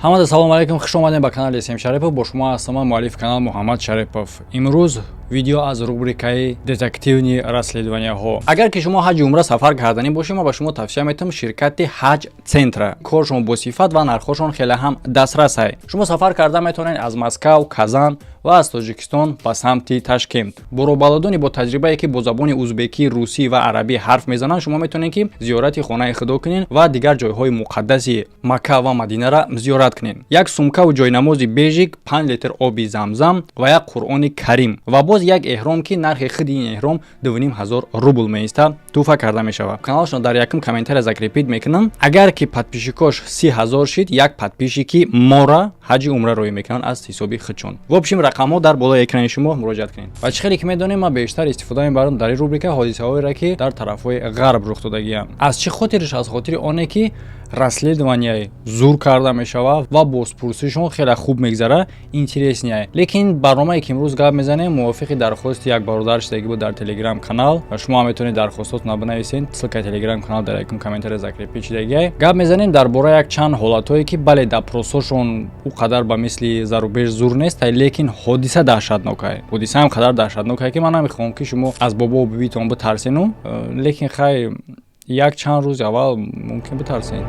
Ҳамада салому алайкум, хуш омадем ба канали Сем Шарипов. Бо шумо ҳастам ман, муаллифи канал Муҳаммад Шарипов. Имрӯз видео аз рубрикаи детективные расследованияҳо. Агар ки шумо ҳаҷи умра сафар карданӣ бошед, ма ба шумо тавсия метавам ширкати Ҳаҷ Центра. Коршон бо сифат ва нархҳошон хеле ҳам дастрасай. Шумо сафар карда метавонед аз Москав, Казан ва аз Тоҷикистон ба самти Ташкент. Бо роҳбаладони бо таҷрибае, ки бо забони узбекӣ, русӣ ва арабӣ ҳарф мезананд, шумо метавонед, ки зиёрати хонаи худо кунед ва дигар ҷойҳои муқаддаси Макка ва Мадинара зиёрат кунед. Як сумкаву ҷойнамози бежик, 5 литр оби Замзам ва як Қуръони Карим ва боз як эҳром, ки нархи худи ин эҳром 2500 рубл меиста, тӯҳфа карда мешавад. Каналашон дар якум комментария закрепить мекунам. Агар ки подписчикош 30 000 шид, як подписчики мора ҳаҷи умра роӣ мекунанд аз ҳисоби худшон. В общем, рақамҳо дар болои экрани шумо, муроҷиат кунед. Ва чӣ хеле ки медонем, ман бештар истифода мебарам дар ин рубрика ҳодисаҳоеро, ки дар тарафҳои ғарб рух додагианд. Аз чӣ хотирш? Аз хотири оне, ки расследования зур карда мешавад ва бозпурсишон хеле хуб мегзара, интересный. Лекин барномае, ки имрӯз гап мезанем, мувофиқи дархости як бародар шудагӣ буд дар Телеграм канал. Ва шумо ҳам метавонед дархостотонро бинависед, ссылкаи Телеграм канал дар якум комментария закрепить шудагиай. Гап мезанем дар бораи як чанд ҳолатҳое, ки бале, допросошон ӯ қадар ба мисли зарубеж зур нест, лекин ҳодиса даҳшатнокай. Ҳодиса ҳам қадар даҳшатнокай, ки ман намехоҳам, ки шумо аз бобову бибитон битарсену, лекин хай, як чанд рӯзи аввал мумкин битарсед.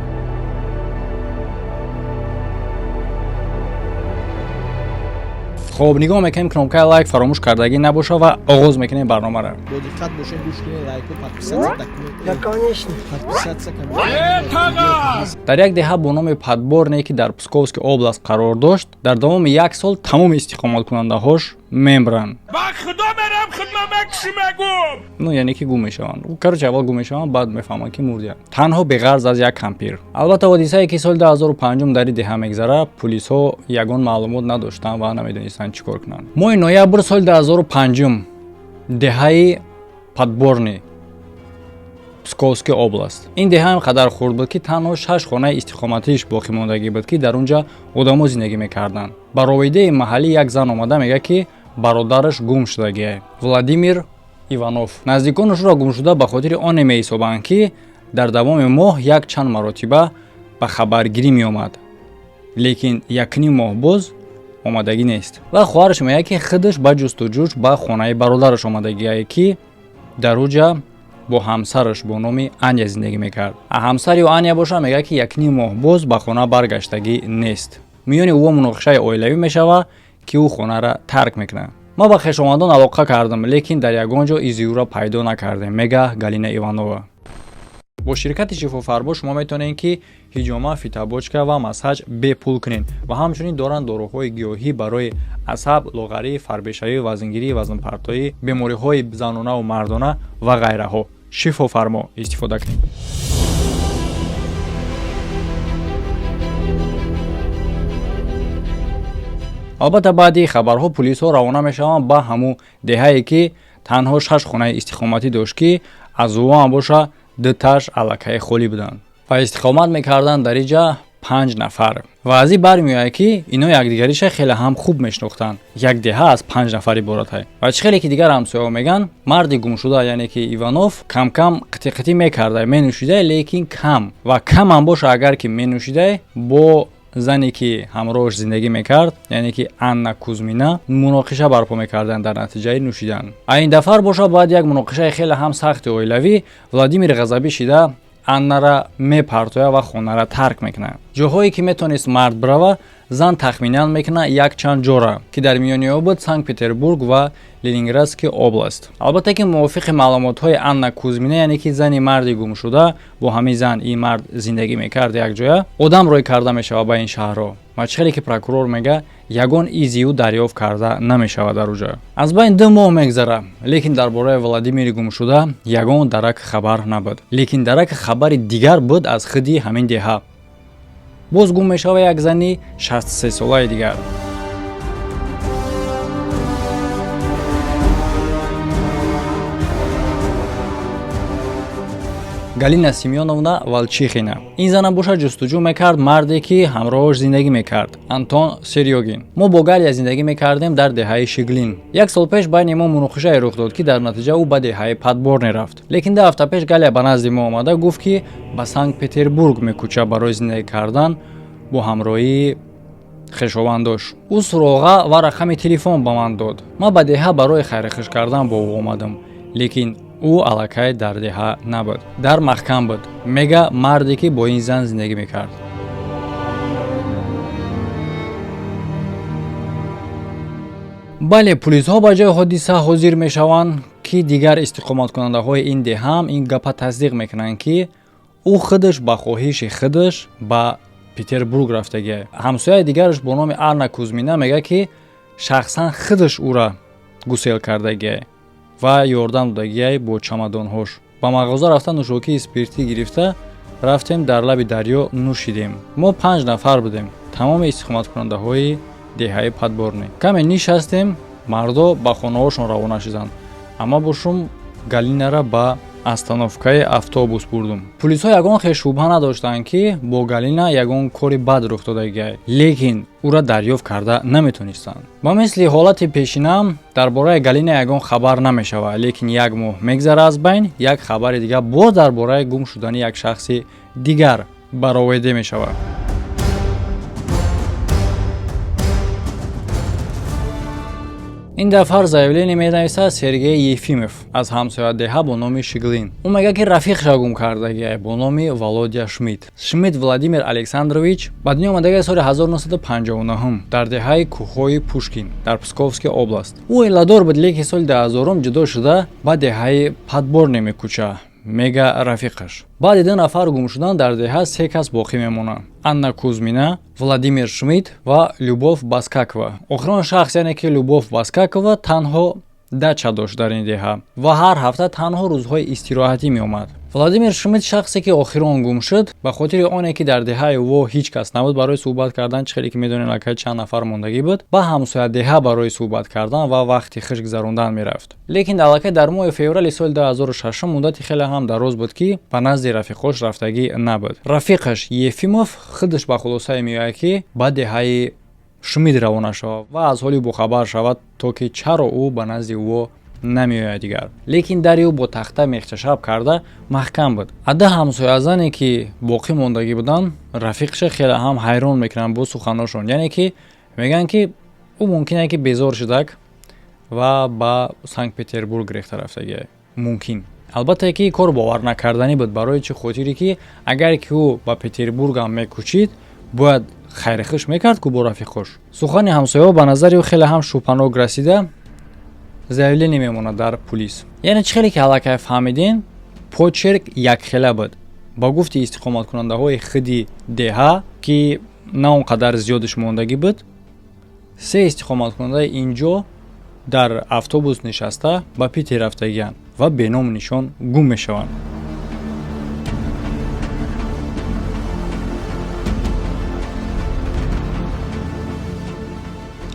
Хоб, нигоҳ мекунем, кнопкаи лайк фаромӯш кардагӣ набоша ва оғоз мекунем барномаро. Бо диққат бошед, гӯш кунед, лайку, подписаться кунед. Да, конечно. Подписаться комментарий. Дар як деҳа бо номи Подборне, ки дар Псковский област қарор дошт, дар давоми як сол тамоми истиқоматкунандаҳош мемранд. Ба худо мерам, хидмамак шумагум. Ну, яъне ки гум мешаванд. Короче, аввал гум мешаванд, баъд мефаҳманд, ки мурдиянд, танҳо беғарз аз як кампир. Албатта, ҳодисае, ки соли 2005 дар ин деҳа мегзара, пулисҳо ягон маълумот надоштанд ва намедонистанд, чӣ кор кунанд. Моҳи ноябр соли 2005, деҳаи Подборни, Псковский област. Ин деҳа ҳам қадар хурд буд, ки танҳо шаш хонаи истиқоматиш боқимондагӣ буд, ки дар он ҷа одамо зиндагӣ мекарданд. Ба ровидаи маҳаллӣ як зан омада мегӯяд, ки бародараш гум шудагиа, Владимир Иванов. Наздиконашро гумшуда ба хотири оне меҳисобанд, ки дар давоми моҳ як чанд маротиба ба хабаргирӣ меомад, лекин якним моҳ боз омадагӣ нест. Ва хоҳараш мегӯяд, ки худаш ба ҷустуҷӯш ба хонаи бародараш омадагие, ки дар уҷа бо ҳамсараш бо номи Аня зиндагӣ мекард. А ҳамсари Аня боша мегӯяд, ки якним моҳ боз ба хона баргаштагӣ нест. Миёни ӯ муноқишаи оилавӣ мешавад, ки ӯ хонара тарк мекунад. Ма ба хешовандон алоқа кардам, лекин дар ягон ҷо изи ӯро пайдо накардем, мега Галина Иванова. Бо ширкати Шифофарбо шумо метавонед, ки ҳиҷома, фитобочка ва массаж бепул кунед ва ҳамчунин доранд доруҳои гиёҳӣ барои асаб, лоғарӣ, фарбешавӣ, вазнгирӣ, вазнпартоӣ, бемориҳои занонаву мардона ва ғайраҳо. Шифофармо истифода кунед. Албатта, баъди хабарҳо пулисҳо равона мешаванд ба ҳамун деҳае, ки танҳо шаш хонаи истиқоматӣ дошт, ки аз ӯ ҳам боша дуташ аллакай холӣ буданд ва истиқомат мекарданд дар иҷа панҷ нафар. Ва аз ин бармеояд, ки ино якдигариша хеле ҳам хуб мешинохтанд. Як деҳа аз панҷ нафар иборатай. Ва чӣ хеле ки дигар ҳамсояҳо мегӯянд, марди гумшуда, яъне ки Иванов, камкам қитиқитӣ мекарда, менӯшидай, лекин кам ва камам боша. Агар ки менӯшидай, бо зане, ки ҳамроҳш зиндагӣ мекард, яъне ки Анна Кузмина, муноқиша барпо мекарданд дар натиҷаи нӯшидан. А ин дафар боша, баъд як муноқишаи хеле ҳам сахти оилавӣ, Владимир ғазабӣ шида Аннара мепартояд ва хонара тарк мекунад. Ҷоҳое, ки метавонист мард бирава, зан тахминан мекунад якчанд ҷора, ки дар миёни ё буд Санкт Петербург ва Ленинградский област. Албатта, ки мувофиқи маълумотҳои Анна Кузмина, яъне ки зани марди гумшуда, бо ҳамин зан ин мард зиндагӣ мекард якҷоя, одам рой карда мешавад ба ин шаҳрҳо. Ва чӣ хеле ки прокурор мега, ягон изи ӯ дарёфт карда намешавад дар уҷа. Аз байн 2 моҳ мегзара, лекин дар бораи Владимири гумшуда ягон дарак хабар набуд. Лекин дарак хабари дигар буд аз худи ҳамин деҳа. Боз гум мешавад як зани 63-солаи дигар, Галина Семёновна Волчихина. Ин зана боша ҷустуҷӯ мекард марде, ки ҳамроҳаш зиндагӣ мекард, Антон Серёгин. Мо бо Галия зиндагӣ мекардем дар деҳаи Шиглин. Як сол пеш байни мо муноқишае рух дод, ки дар натиҷа ӯ ба деҳаи Подборне рафт. Лекин 2 ҳафта пеш Галия ба назди мо омада гуфт, ки ба Санкт Петербург мекӯча барои зиндагӣ кардан. Бо ҳамроҳии хешовандош. Ӯ суроға ва рақами телефон ба ман дод. Ман ба деҳа барои хайрихиш кардан бо ӯ омадам, лекин ӯ аллакай дар деҳа набуд, дар маҳкам буд, мега марде, ки бо ин зан зиндагӣ мекард. Бале, пулисҳо ба ҷои ҳодиса ҳозир мешаванд, ки дигар истиқоматкунандаҳои ин деҳаам ин гапа тасдиқ мекунанд, ки ӯ худаш ба хоҳиши худаш ба Петербург рафтагия. Ҳамсояи дигараш бо номи Анна Кузмина мегӯяд, ки шахсан худаш ӯра гусел кардагия ва ёрдам додагиай бо чамадонҳош. Ба мағоза рафта, нӯшокии спиртӣ гирифта рафтем, дар лаби дарё нӯшидем. Мо панҷ нафар будем, тамоми истиқоматкунандаҳои деҳаи Подборный. Каме нишастем, мардо ба хонаҳошон равона шуданд, амма бошум Галинара ба остановкаи автобус бурдум. Пулисҳо ягон хел шубҳа надоштанд, ки бо Галина ягон кори бад рух додагиай, лекин ӯра дарёфт карда наметонистанд. Ба мисли ҳолати пешинаам, дар бораи Галина ягон хабар намешавад. Лекин як моҳ мегзара аз байн, як хабари дигар боз дар бораи гум шудани як шахси дигар бароварда мешавад. Ин дафъа заявление менависад Сергей Ефимов аз ҳамсоядеҳа бо номи Шиглин. Ӯ мегӯяд, ки рафиқша гум кардагиай бо номи Володя Шмидт. Шмидт Владимир Александрович ба дунё омадагиай соли 1959 дар деҳаи кӯҳҳои Пушкин дар Псковский област. Ӯ оиладор буд, лекин соли 2000 ҷудо шуда, ба деҳаи Подборный мекӯча, мега рафиқаш. Баъди ду нафар гум шудан дар деҳа се кас боқӣ мемонанд: Анна Кузмина, Владимир Шмидт ва Любов Баскакова. Охирон шахс, яъне ки Любов Баскакова, танҳо дача дошт дар ин деҳа ва ҳар ҳафта танҳо рӯзҳои истироҳатӣ меомад. Владимир Шмидт, шахсе ки охирон гум шуд, ба хотири оне ки дар деҳаи ӯ ҳеҷ кас набуд барои суҳбат кардан, чӣ хеле ки медонем, аллакай чанд нафар мондагӣ буд, ба ҳамсоядеҳа барои суҳбат кардан ва вақти хуш гузарондан мерафт. Лекин аллакай дар моҳи феврали соли 2006 муддати хеле ҳам дароз буд, ки ба назди рафиқош рафтагӣ набуд. Рафиқаш Ефимов худаш ба хулосае меояд, ки ба деҳаи Шмид равона шавад ва аз ҳоли бохабар шавад, то ки чаро ӯ ба назди ӯ намеояд дигар. Лекин дари ӯ бо тахта мехчашаб карда маҳкам буд. Ада ҳамсоязане, ки боқӣ мондагӣ буданд, рафиқша хеле ҳам ҳайрон мекунанд бо суханошон, яъне ки мегӯянд, ки ӯ мумкин ки безор шудак ва ба Санкт Петербург рехта рафтагиа мумкин. Албатта ки кор бовар накарданӣ буд. Барои чӣ хотире ки агар ки ӯ ба Петербургам мекӯчид, бояд хайрихиш мекард ку бо рафиқош. Сухани ҳамсояҳо ба назари ӯ хеле ҳам шубҳанок расида, заявление мемонад дар пулис. Яъне чӣ хеле ки аллакай фаҳмидем, почерк якхела буд. Ба гуфти истиқоматкунандаҳои худи деҳа, ки на он қадар зиёдаш мондагӣ буд, се истиқоматкунандаи инҷо дар автобус нишаста ба Питер рафтагиянд ва беному нишон гум мешаванд.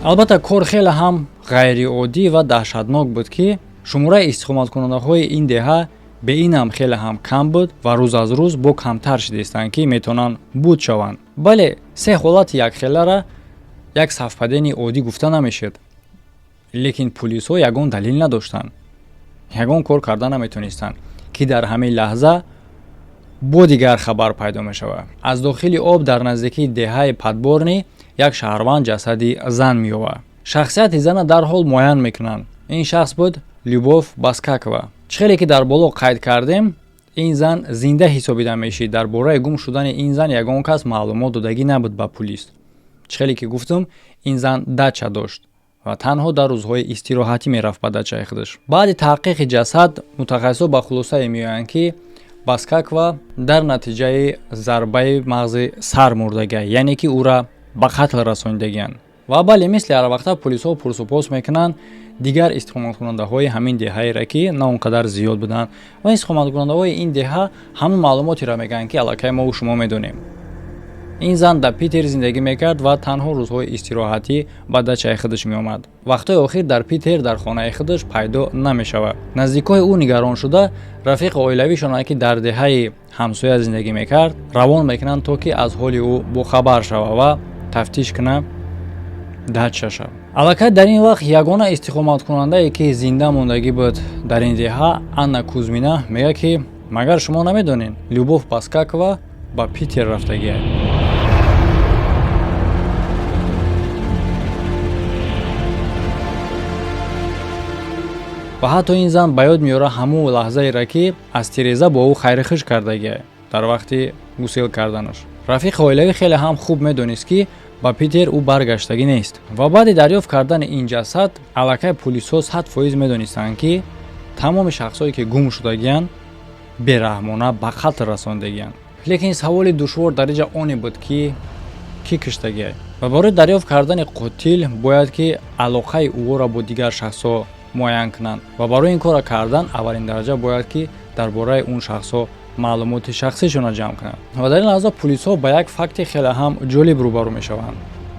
Албатта, кор хеле ҳам ғайриоддӣ ва даҳшатнок буд, ки шумораи истиқоматкунандаҳои ин деҳа бе ин ҳам хеле ҳам кам буд ва рӯз аз рӯз бо камтар шудистанд, ки метавонанд буд шаванд. Бале, се ҳолати якхелара як совпадение оддӣ гуфта намешуд, лекин пулисҳо ягон далел надоштанд, ягон кор карда наметонистанд, ки дар ҳамин лаҳза бо дигар хабар пайдо мешавад. Аз дохили об дар наздикии деҳаи Подборный як шаҳрванд ҷасади зан меёбад. Шахсияти зана дарҳол муайян мекунанд. Ин шахс буд Любов Баскакова. Чӣ хеле ки дар боло қайд кардем, ин зан зинда ҳисобида мешид. Дар бораи гум шудани ин зан ягон кас маълумот додагӣ набуд ба пулис. Чӣ хеле ки гуфтум, ин зан дача дошт ва танҳо дар рӯзҳои истироҳатӣ мерафт ба дачаи худаш. Баъди таҳқиқи ҷасад мутахассисо ба хулосае меоянд, ки Баскакова дар натиҷаи зарбаи мағзи сар мурдагиа, яъне ки ӯра ба қатл расонидагианд. Ва бале, мисли ҳарвақта пулисҳо пурсупос мекунанд дигар истиқоматкунандаҳои ҳамин деҳаеро, ки на он қадар зиёд буданд, ва истиқоматкунандаҳои ин деҳа ҳамон маълумотеро мегӯянд, ки аллакай мову шумо медонем. Ин зан дар Питер зиндагӣ мекард ва танҳо рӯзҳои истироҳатӣ ба дачаи худаш меомад. Вақтҳои охир дар Питер дар хонаи худаш пайдо намешавад. Наздикои ӯ нигарон шуда, рафиқи оилавишона, ки дар деҳаи ҳамсоя зиндагӣ мекард, равон мекунанд, то ки аз ҳоли ӯ бохабар шавад ва тафтиш кунад дачаша. Аллакай дар ин вақт ягона истиқоматкунандае, ки зинда мондагӣ буд дар ин деҳа, Анна Кузмина, мегӯяд, ки магар шумо намедонед, Любов Баскакова ба Питер рафтагиа. Ва ҳатто ин зан ба ёд меорад ҳамун лаҳзаеро, ки аз тиреза бо ӯ хайрихиш кардагия дар вақти гусел карданаш. Рафиқи оилавӣ хеле ҳам хуб медонист, ки ба Питер ӯ баргаштагӣ нест. Ва баъди дарёфт кардани ин ҷасад аллакай пулисҳо 100% медонистанд, ки тамоми шахсҳое, ки гум шудагиянд, бераҳмона ба қатл расондагиянд. Лекин саволи душвор дар инҷа оне буд, ки кӣ киштагиай. Ва барои дарёфт кардани қотил бояд ки алоқаи ӯро бо дигар шахсҳо муайян кунанд. Ва барои ин корро кардан аввалин дараҷа бояд ки дар бораи он шахсҳо маълумоти шахсишонро ҷамъ кунанд. Ва дар ин лаҳза пулисҳо ба як факти хеле ҳам ҷолиб рӯбарӯ мешаванд.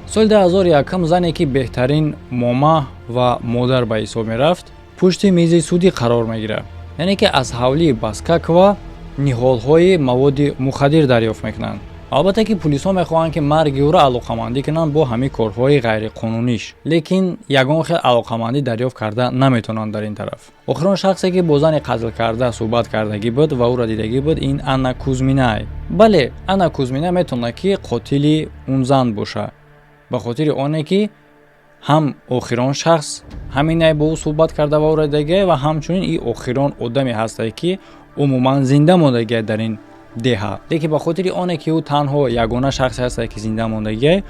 Соли 2001 зане, ки беҳтарин мома ва модар ба ҳисоб мерафт, пушти мизи судӣ қарор мегирад. Яъне ки аз ҳавлии Баскакова ниҳолҳои маводи мухаддир дарёфт мекунанд. Албатта ки пулисҳо мехоҳанд, ки марги ӯро алоқамандӣ кунанд бо ҳамин корҳои ғайриқонуниш, лекин ягон хел алоқамандӣ дарёфт карда наметавонанд. Дар ин тараф охирон шахсе, ки бо зани қатлкарда суҳбат кардагӣ буд ва ӯро дидагӣ буд, ин Анна Кузминай. Бале, Анна Кузмина метавонад, ки қотили он зан бошад, ба хотири оне ки ҳам охирон шахс ҳаминай бо ӯ суҳбат карда ва ӯро дидагиай ва ҳамчунин и охирон одаме ҳастае, ки умуман зинда мондагиай дар ин деҳа. Лекин ба хотири оне ки ӯ танҳо ягона шахсе ҳастае, ки зинда мондагиай,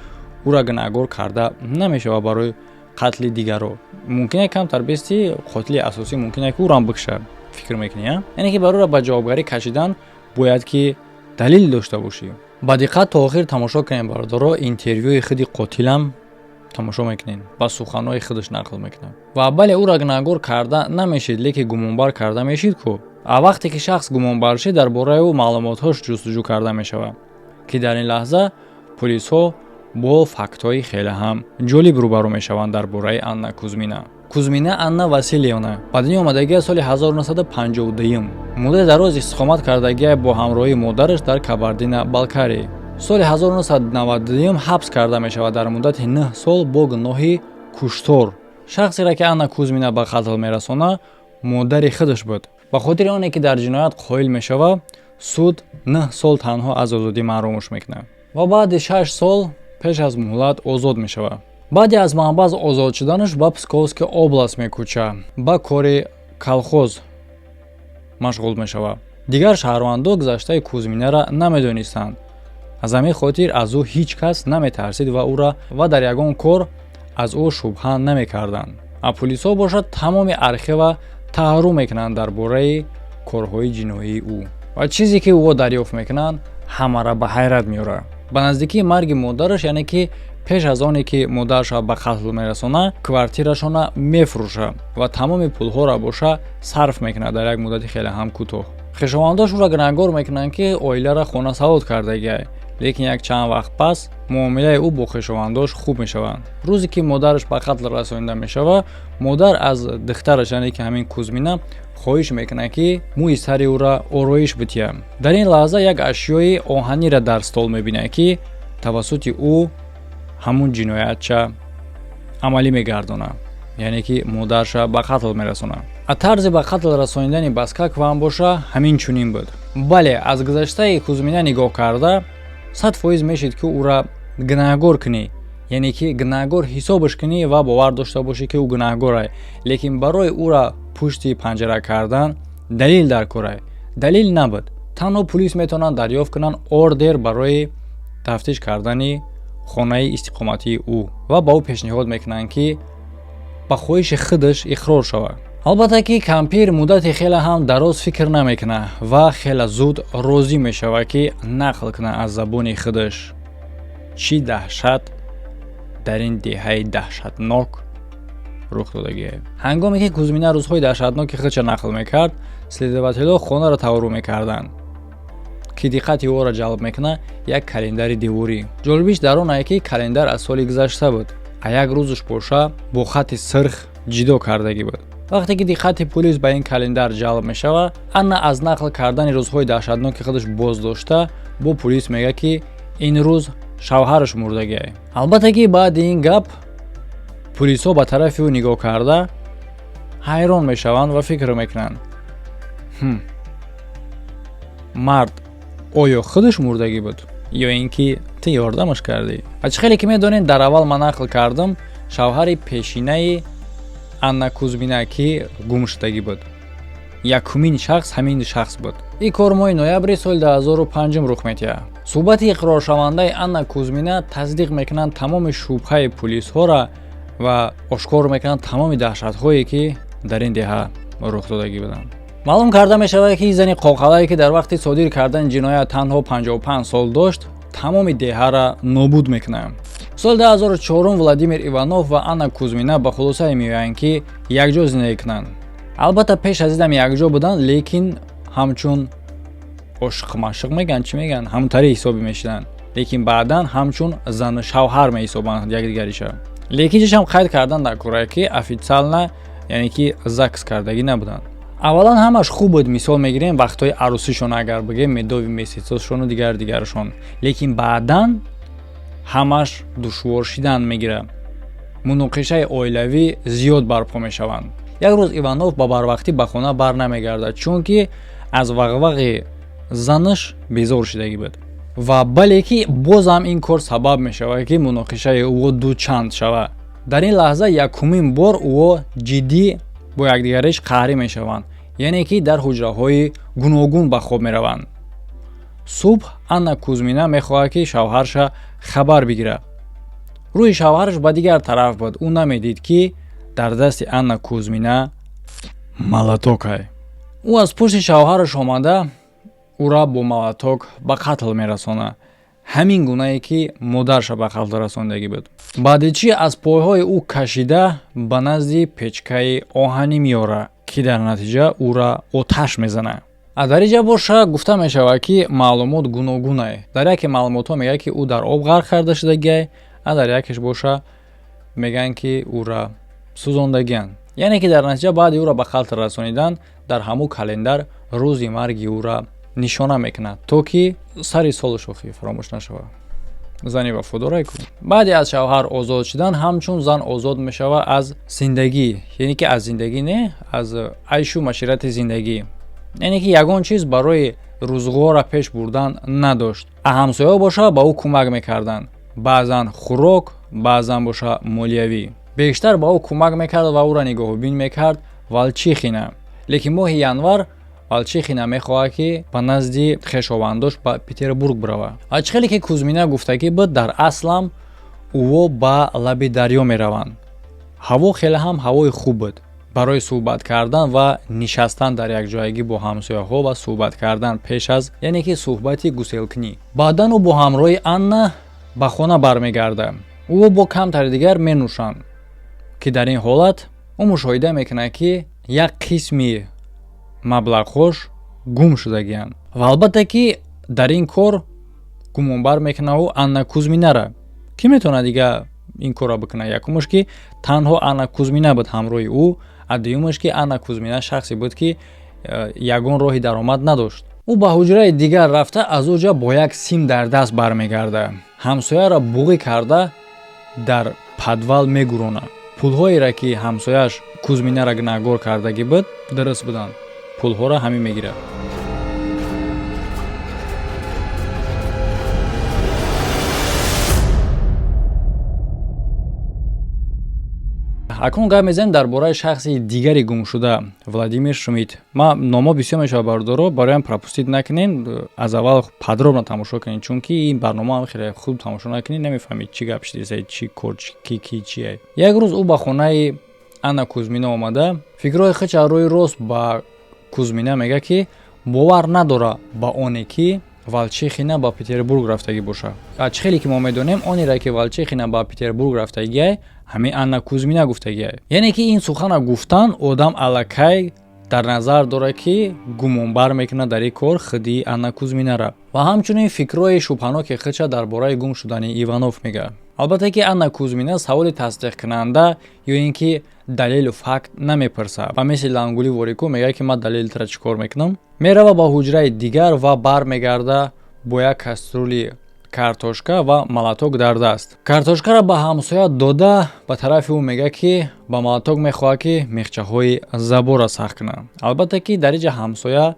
ӯра гунаҳгор карда намешавад барои қатли дигаро. Мумкин камтар бести қотили асосӣ мумкин ки ӯрам бикушад, фикр мекунӣ, яъне ки барои ба ҷавобгарӣ кашидан бояд ки далел дошта бошӣ. Ба диққат то охир тамошо кунем, бародаро. Интервюи худи қотилам тамошо мекунем, ба суханҳои худаш нақл мекунам. Ва бале, ӯра гунаҳгор карда намешид, лекин гумонбар карда мешид ку. А вақте ки шахс гумонбар шид, дар бораи ӯ маълумотҳош ҷустуҷӯ карда мешавад, ки дар ин лаҳза пулисҳо бо фактҳои хеле ҳам ҷолиб рӯбарӯ мешаванд дар бораи Анна Кузмина. Кузмина Анна Васильевна ба дунё омадагия соли 1952. Муддати дароз истиқомат кардагия бо ҳамроҳии модараш дар Кабардино Балкария. Соли 1992 ҳабс карда мешавад дар муддати 9 сол бо гуноҳи куштор. Шахсеро, ки Анна Кузмина ба қатл мерасонад, модари худаш буд. Ба хотири оне ки дар ҷиноят қоил мешавад, суд 9 сол танҳо аз озодӣ маҳрумаш мекунад ва баъди 6 сол пеш аз муҳлат озод мешавад. Баъди аз маҳбас озод шуданаш ба Псковский область мекӯчад, ба кори колхоз машғул мешавад. Дигар шаҳрвандо гузаштаи Кузминара намедонистанд. Аз ҳамин хотир аз ӯ ҳеҷ кас наметарсид ва ӯра ва дар ягон кор аз ӯ шубҳа намекарданд. А пулисҳо бошад, тамоми архива таҳаррӯ мекунанд дар бораи корҳои ҷиноии ӯ. Ва чизе, ки ӯ дарёфт мекунанд, ҳамаро ба ҳайрат меорад. Ба наздикии марги модараш, яъне ки пеш аз оне ки модараша ба қатл мерасонад, квартирашона мефурӯшад ва тамоми пулҳоро боша сарф мекунад дар як муддати хеле ҳам кӯтоҳ. Хешовандош ӯро гунаҳгор мекунанд, ки оиларо хонасавод кардагиай. Лекин як чанд вақт пас муомилаи ӯ бо хешовандош хуб мешавад. Рӯзе ки модараш ба қатл расонида мешавад, модар аз духтараш, яъне ки ҳамин Кузмина, хоҳиш мекунад, ки мӯи сари ӯра ороиш битиҳад. Дар ин лаҳза як ашёи оҳаниро дар стол мебинад, ки тавассути ӯ ҳамун ҷиноятча амалӣ мегардонад, яъне ки модарша ба қатл мерасонад. А тарзи ба қатл расонидани Баскакова ҳам боша ҳамин чунин буд. Бале, аз гузаштаи Кузмина нигоҳ карда, 100% мешид, ки ӯра гунаҳгор кунӣ, яъне ки гунаҳгор ҳисобаш кунӣ ва бовар дошта бошӣ, ки ӯ гунаҳгорай. Лекин барои ӯра пушти панҷара кардан далел дар корай. Далел набуд. Танҳо пулис метавонанд дарёфт кунанд ордер барои тафтиш кардани хонаи истиқоматии ӯ ва ба ӯ пешниҳод мекунанд, ки ба хоҳиши худаш иқрор шавад. Албатта ки кампир муддати хеле ҳам дароз фикр намекунад ва хеле зуд розӣ мешавад, ки нақл кунад аз забони худаш, чӣ даҳшат дар ин деҳаи даҳшатнок рух додагие. Ҳангоме ки Кузмина рӯзҳои даҳшатноки худша нақл мекард, следователҳо хонаро таваррӯ мекарданд, ки диққати ӯро ҷалб мекунад як календари деворӣ. Ҷолибиш дар он ае, ки календар аз соли гузашта буд, а як рӯзаш боша бо хати сирх ҷидо кардагӣ буд. Вақте ки диққати пулис ба ин календар ҷалб мешавад, Анна аз нақл кардани рӯзҳои даҳшатноки худаш боздошта, бо пулис мегӯяд, ки ин рӯз шавҳараш мурдагиай. Албатта ки баъди ин гап пулисҳо ба тарафи ӯ нигоҳ карда ҳайрон мешаванд ва фикр мекунанд: Мард оё худаш мурдагӣ буд ё ин ки ту ёрдамаш кардӣ?» Ва чӣ хеле ки медонед, дар аввал ман нақл кардам, шавҳари пешинаи Анна Кузмина, ки гум шудагӣ буд. Якумин шахс ҳамин шахс буд. Ин кор моҳи ноябри соли 2005 рух медиҳад. Суҳбати иқроршавандаи Анна Кузмина тасдиқ мекунанд тамоми шубҳаи пулисҳоро ва ошкор мекунанд тамоми даҳшатҳое, ки дар ин деҳа рух додагӣ буданд. Маълум карда мешавад, ки зани қоқалае, ки дар вақти содир кардани ҷиноят танҳо 55 сол дошт, тамоми деҳаро нобуд мекунад. Соли 2004 Владимир Иванов ва Анна Кузмина ба хулосае меоянд, ки якҷо зиндагӣ кунанд. Албатта, пеш аз инам якҷо буданд, лекин ҳамчун ошиқмашиқ мегӯянд, чӣ мегӯянд, ҳамтари ҳисобӣ мешуданд, лекин баъдан ҳамчун зану шавҳар меҳисобанд якдигариша. Лекин чишам қайд кардан дар кора, ки официально, яъне ки ЗАГС кардагӣ набуданд. Аввалан ҳамаш хуб буд, мисол мегирем, вақтҳои арӯсишон, агар бигем, медовый месяц ошону дигар дигарашон, лекин баъдан ҳамаш душвор шидан мегирад, муноқишаи оилавӣ зиёд барпо мешаванд. Як рӯз Иванов ба барвақтӣ ба хона бар намегардад, чунки аз вағвағи занаш безор шудагӣ буд. Ва бале ки бозам ин кор сабаб мешавад, ки муноқишаи ӯ дучанд шавад. Дар ин лаҳза якумин бор ӯ ҷиддӣ бо якдигариш қаҳрӣ мешаванд, яъне ки дар ҳуҷраҳои гуногун ба хоб мераванд. Субҳ Анна Кузмина мехоҳад, ки шавҳарша хабар бигирад. Рӯи шавҳараш ба дигар тараф буд. Ӯ намедид, ки дар дасти Анна Кузмина молоток ай. Ӯ аз пушти шавҳараш омада, ӯра бо молоток ба қатл мерасонад, ҳамин гунае ки модарша ба қатл расондагӣ буд. Баъди чӣ аз пойҳои ӯ кашида, ба назди печка и оҳанӣ меорад, ки дар натиҷа ӯра оташ мезанад. А дар инҷа боша гуфта мешавад, ки маълумот гуногунае. Дар яке маълумотҳо мегӯяд, ки ӯ дар об ғарқ карда шудагиай, а дар якеш боша мегӯянд, ки ӯра сӯзондагианд. Яъне ки дар натиҷа баъди ӯра ба қатл расонидан, дар ҳамун календар рӯзи марги ӯра нишона мекунад, то ки сари солу шохӣ фаромӯш нашавад. Зани вафодорае ку. Баъде аз шавҳар озод шудан, ҳамчун зан озод мешавад аз зиндагӣ, яъне ки аз зиндагӣ не, аз айшу маширати зиндагӣ, яъне ки ягон чиз барои рӯзғора пеш бурдан надошт. А ҳамсояҳо боша ба ӯ кӯмак мекарданд, баъзан хӯрок, баъзан боша молиявӣ. Бештар ба ӯ кӯмак мекард ва ӯра нигоҳубин мекард Валчихина. Лекин моҳи январ Валчихина мехоҳад, ки ба назди хешовандош ба Петербург биравад. Ва чӣ хеле ки Кузмина гуфтагӣ буд, дар аслам ӯво ба лаби дарё мераванд. Ҳаво хеле ҳам ҳавои хуб буд барои суҳбат кардан ва нишастан дар якҷоягӣ бо ҳамсояҳо ва суҳбат кардан пеш аз, яъне ки суҳбати гуселкунӣ. Баъдан ӯ бо ҳамроҳи Анна ба хона бармегардад. Ӯ бо камтари дигар менӯшанд, ки дар ин ҳолат ӯ мушоҳида мекунад, ки як қисми маблағҳош гум шудагианд. Ва албатта ки дар ин кор гумонбар мекунад ӯ Анна Кузминара. Кӣ метавонад дига ин корро бикунад? Якумаш, ки танҳо Анна Кузмина буд ҳамроҳи ӯ, а дуюмаш, ки Анна Кузмина шахсе буд, ки ягон роҳи даромад надошт. Ӯ ба ҳуҷраи дигар рафта, аз он ҷа бо як сим дар даст бармегардад. Ҳамсояро буғӣ карда, дар подвал мегуронад. Пулҳоеро, ки ҳамсояш Кузминара гунаҳгор кардагӣ буд, дуруст буданд, пулҳоро ҳамин мегирад. Акнун гап мезанем дар бораи шахси дигари гумшуда, Владимир Шмидт. Ма номо бисёр мешавад, бародаро, бароям пропустить накунем, аз аввал подробно тамошо кунед, чунки ин барнома хеле хуб тамошо накунед, намефаҳмед чӣ гап шудеса, чӣ кор, ки ки чие. Як рӯз ӯ ба хонаи Анна Кузмина омада, фикрҳои худша рӯи рост ба Кузмина мегӯяд, ки бовар надорад ба оне, ки Валчихина ба Петербург рафтагӣ бошад. Чӣ хеле ки мо медонем, онеро, ки Валчихина ба Петербург рафтагиай, ҳамин Анна Кузмина гуфтагиай. Яъне ки ин сухана гуфтан, одам аллакай дар назар дорад, ки гумонбар мекунад дар ин кор худи Анна Кузминара. Ва ҳамчунин фикрҳои шубҳаноки худша дар бораи гум шудани Иванов мегӯяд. Албатта ки Анна Кузмина саволи тасдиқкунанда ё ин ки далелу факт намепурсад ва мисли лангули ворику мегӯяд, ки ман далелтра чӣ кор мекунам. Мерава ба ҳуҷраи дигар ва бармегарда бо як кастрюли картошка ва молоток дар даст. Картошкаро ба ҳамсоя дода, ба тарафи ӯ мегӯяд, ки ба молоток мехоҳад, ки мехчаҳои заборро сахт кунад. Албатта ки дар инҷа ҳамсоя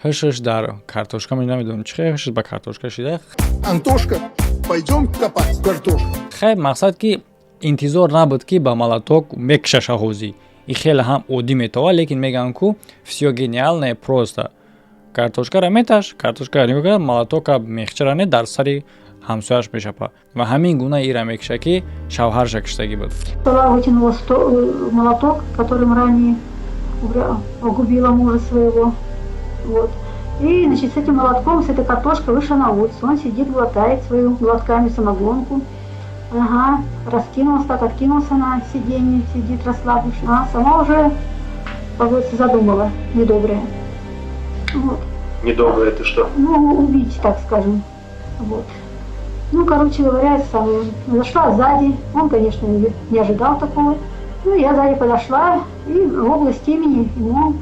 ҳушш дар картошка, намедонам чӣ хел ҳушш ба картошка шида. Антошка, пойдем копать картошку. Хай, мақсад, ки Интизор набуд, ки ба молоток мекушаша. Ҳозӣ и хеле ҳам оддӣ метова, лекин мегӯянд ку, всё гениальное просто. Картошкара меташ, картошкара нигоҳ кард, молотока мехчара не, дар сари ҳамсояш мешапа ва ҳамин гуна ира мекуша, ки шавҳарша киштагӣ буд. Стола вытянула молоток, которым ранее погубила мужа своего. Вот. И, значит, с этим молотком, с этой картошкой вышла на улицу. Он сидит, глотает свою глотками самогонку. Ага, раскинулся так, откинулся на сиденье, сидит расслабившись. А сама уже, как говорится, задумала недоброе. Вот. Недоброе это что? Ну, убить, так скажем. Вот. Ну, короче говоря, это самое, зашла сзади. Он, конечно, не ожидал такого. Ну, я сзади подошла и в область темени ему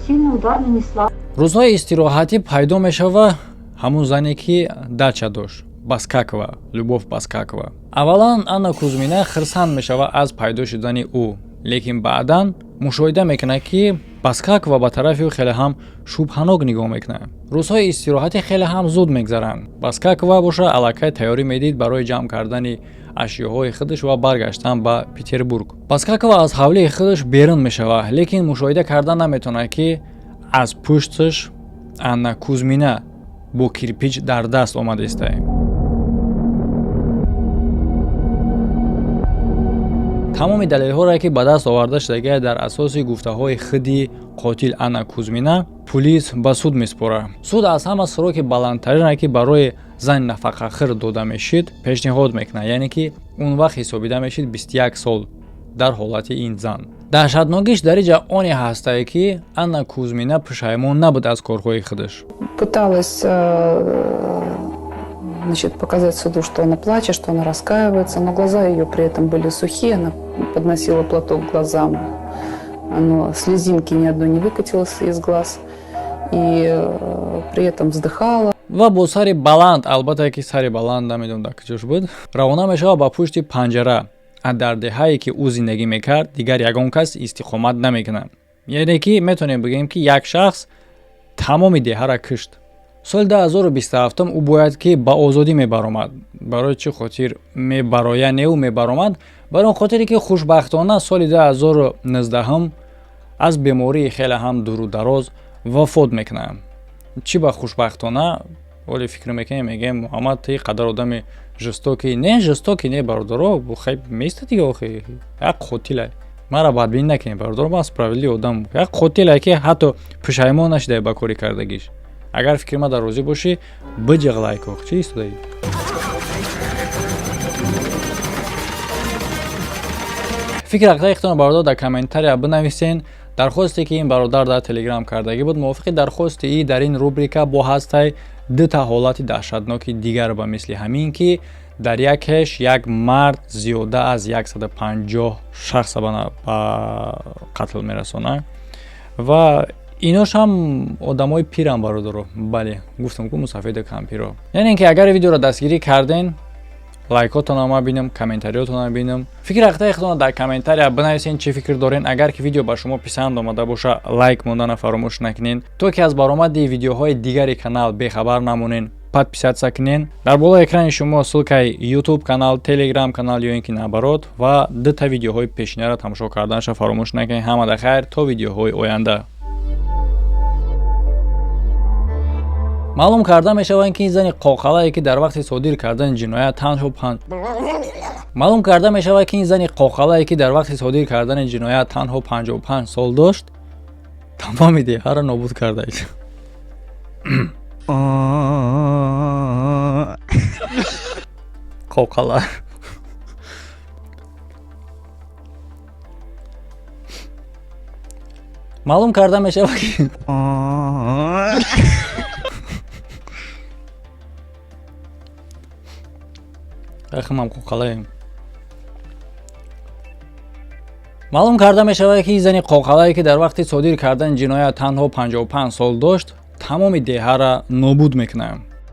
сильный удар нанесла. Рӯзҳои истироҳатӣ пайдо мешава ҳамун зане, ки дача дошт, Баскакова, Любовь Баскакова. Аввалан Анна Кузмина хирсанд мешава аз пайдо шудани ӯ, лекин баъдан мушоҳида мекунад, ки Баскакова ба тарафи ӯ хеле ҳам шубҳанок нигоҳ мекунад. Рӯзҳои истироҳатӣ хеле ҳам зуд мегзаранд. Баскакова боша аллакай тайёрӣ медид барои ҷамъ кардани ашёҳои худаш ва баргаштан ба Петербург. Баскакова аз ҳавлии худаш берун мешавад, лекин мушоҳида карда наметавонад, ки аз пушташ Анна Кузмина бо кирпич дар даст омада истае. Тамоми далелҳоро, ки ба даст оварда шудагия дар асоси гуфтаҳои худи қотил Анна Кузмина, пулис ба суд месупорад. Суд аз ҳама сроки баландтарине, ки барои зани нафақахӯр дода мешид, пешниҳод мекунад, яъне ки он вақт ҳисобида мешид 21 сол. Дар ҳолати ин зан даҳшатнокиш дар иҷа оне ҳастае, ки Анна Кузмина пушаймон набуд аз корҳои худаш. Пыталась значит, показать суду, что она плачет, что она раскаивается, но глаза ее при этом были сухие, она подносила платок к глазам, но слезинки ни одной не выкатилась из глаз, и при этом вздыхала. Ва бо сари баланд, албатта ки сари баланд, намедонам дар куҷош буд, равона мешавад ба пушти панҷара. Дар деҳае, ки ӯ зиндагӣ мекард, дигар ягон кас истиқомат намекунад, яъне ки метавонем бигӯем, ки як шахс тамоми деҳара кушт. Соли 2027 ӯ бояд ки ба озодӣ мебаромад. Барои чӣ хотир мебароя неу мебаромад? Барои он хотире, ки хушбахтона соли 2019 аз бемории хеле ҳам дуру дароз вафот мекунад. Чӣ ба хушбахтона? Оле фикр мекунем, мегӯем: «Муҳаммад, ти қадар одами жестокий не?» Жестокий не, бародаро, хай места дига. Охи як қотилай, мара бадбинӣ накунем, бародаро, ман справедливый одам. Як қотилай, ки ҳатто пушаймон нашидай ба кори кардагиш. Агар фикри ма дар розӣ бошӣ, биҷиғ лайко. Чӣ истодаӣ? Фикр ақидаи худтонро, бародар, дар комментария бинависен. Дархосте, ки ин бародар дар Телеграм кардагӣ буд, мувофиқи дархости и дар ин рубрика бо ҳастай дута ҳолати даҳшатноки дигар ба мисли ҳамин, ки дар якеш як мард зиёда аз 150 шахса ба қатл мерасонад ва инош ҳам одамои пирам, бародаро. Бале, гуфтам ку, мусафеду кампиро. Яъне ки агар видеоро дастгирӣ карден, лайкотонро ма бинам, комментариётонро бинам. Фикри ақидаи худтонро дар комментария бинависен, чӣ фикр дорен. Агар ки видео ба шумо писанд омада боша, лайк мондана фаромӯш накунен, то ки аз баромади видеоҳои дигари канал бехабар намонен. Подписаться кунен. Дар болои экрани шумо ссылкаи YouTube канал, Telegram канал ё ин ки наоборот ва дута видеоҳои пешинаро тамошо карданашро фаромӯш накунед. Ҳамада хайр, то видеоҳои оянда. Маълум карда мешавад, ки ин зани қоқалае, ки дар вақти содир кардани ҷиноят танҳо панҷ маълум карда мешавад, ки ин зани қоқалае, ки дар вақти содир кардани ҷиноят танҳо 55 сол дошт, тамоми деҳаро нобуд кардааст. Қоқала. Маълум карда мешавад, ки ахмам қоқалаем. Маълум карда мешавад, ки зани қоқалае, ки дар вақти содир кардани ҷиноят танҳо 55 сол дошт, тамоми деҳара нобуд мекунад.